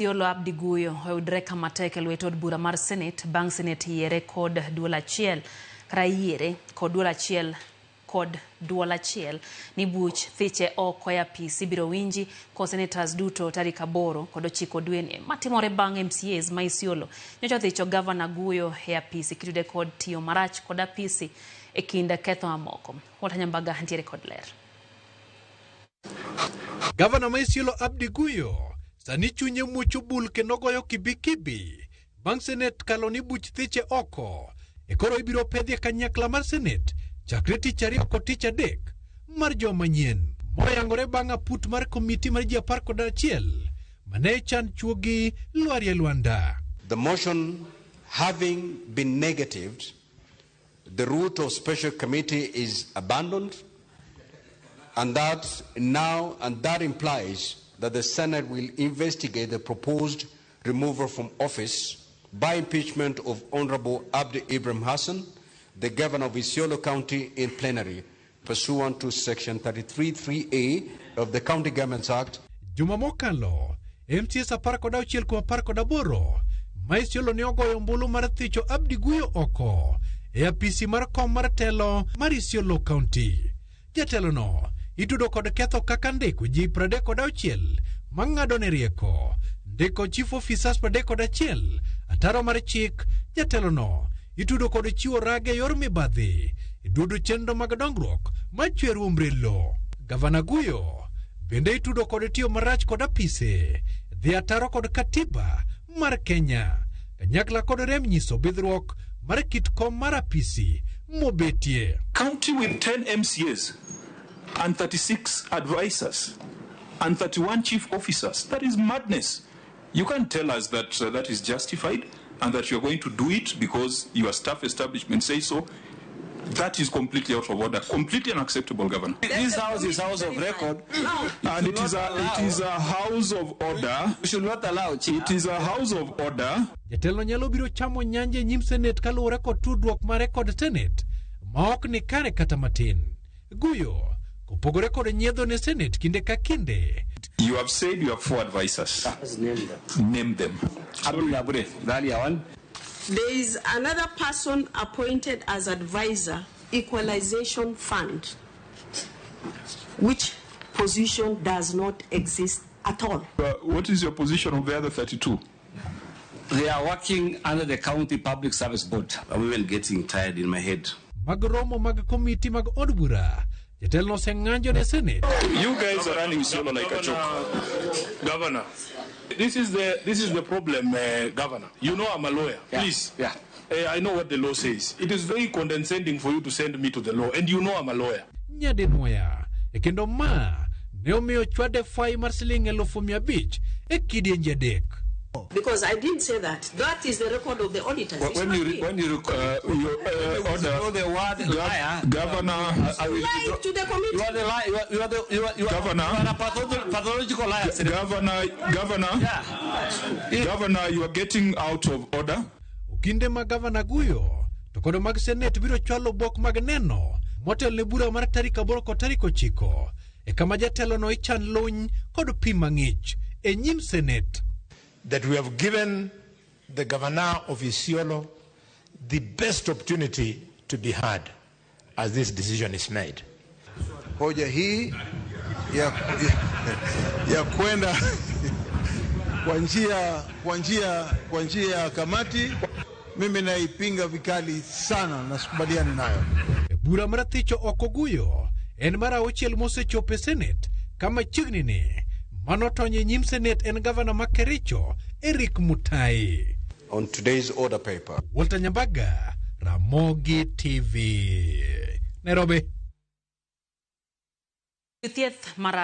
Isiolo Abdi Guyo oyudre kama tek e lwet od bura mar Senate bang' Senate yiere kod duol achiel kata yiere kod duol achiel kod duol achiel ni buch thiche oko e apis ibiro winji kod senators duto tarik 8 kod 9 dweni matimore bang' MCAs ma Isiolo nyocha othicho gavana Guyo e apisi kitude kod tiyo marach kod apisi e kind ketho mamoko. Walter Nyambaga ntiere kod ler. Gavana ma Isiolo Abdi Guyo sani chunye muocho bul kendo goyo kibikibi bang' Senate kalo ni buch thiche oko e koro ibiro pedhie kanyakla mar Senate chakre tich ariyo kod tich adek mar joma nyien moyangore bang' aput mar komiti mar ji 11 mane chan chuogi lwarie lwanda. The motion having been negatived, the route of special committee is abandoned, and that now and that implies that the Senate will investigate the proposed removal from office by impeachment of Honorable Abdi Ibrahim Hassan, the governor of Isiolo County, in plenary, pursuant to Section 33(3)A of the County Governments Act. Juma mokalo, MCAs 16 kuom 18 ma Isiolo ne ogoyo ombulu mar thicho Abdi Guyo oko e apisi mar kom mar telo mar Isiolo County. Jatelono itudo kod ketho kaka ndiko ji 36 mang'ado ne rieko, ndiko chief officers 31 ataro mar chik. Jatelono itudo kod chiwo rage yor mibadhi e duodo chenro mag dongruok machwero umbrello. Gavana Guyo bende itudo kod tiyo marach kod apise, dhi ataro kod katiba mar Kenya, kanyakla kod rem nyiso bidhruok mar kit kom mar apisi mobetie. County with 10 MCAs and 36 advisors and 31 chief officers. That is madness. You can't tell us that that is justified and that you're going to do it because your staff establishment says so. That is completely out of order, completely unacceptable, Governor. This house is house of record. And it is a house of order. We should not allow. It is a house of order. Jatelo nyalo biro chamo nyanje nyim Senate kaluwore kod tudruok mare kod Senate ma ok ni kare kata matin. Guyo kopogore kod nyiedho ne Senate kinde ka kinde. You have said you have 4 advisors. Name them. Name them. There is another person appointed as advisor, Equalization Fund, which position does not exist at all. What is your position of the other 32? They are working under the County Public Service Board. I'm even getting tired in my head. Mag romo mag komiti mag od bura. Jatelo oseng'anjo ne Senate. You guys are running Isiolo like a joke. Governor, this is the problem, Governor. You know I'm a lawyer. Yeah. Please. Yeah. I know what the law says. It is very condescending for you to send me to the law, and you know I'm a lawyer. Nyadinwoya e kendo ma ne omiyo chwade fai mar siling 500,000 e kidienje 3. Because I didn't say that. That is the record of the auditors. When you order the word liar, Governor, I will lie to the committee. You are the liar. You are Governor. You are a pathological liar. Governor. Yeah. Governor, you are getting out of order. Okinde ma Gavana Guyo to kod mag Senate biro chwalo bok mag neno motel ne bura mar tarik 8 kod tarik 9 e kama jatelo no ichan luny kod pi mang'ich e nyim Senate. That we have given the governor of Isiolo the best opportunity to be heard as this decision is made. Hoja hii ya kwenda kwa njia ya kamati mimi naipinga vikali sana na sikubaliani nayo. Bura mar thicho oko Guyo en mar 6 mosechopo e Senate kama chiegni ni mano tony e nyim Senate en gavana ma Kericho Eric Mutai. On today's order paper. Walter Nyambaga, Ramogi TV, Nairobi. Thieth mar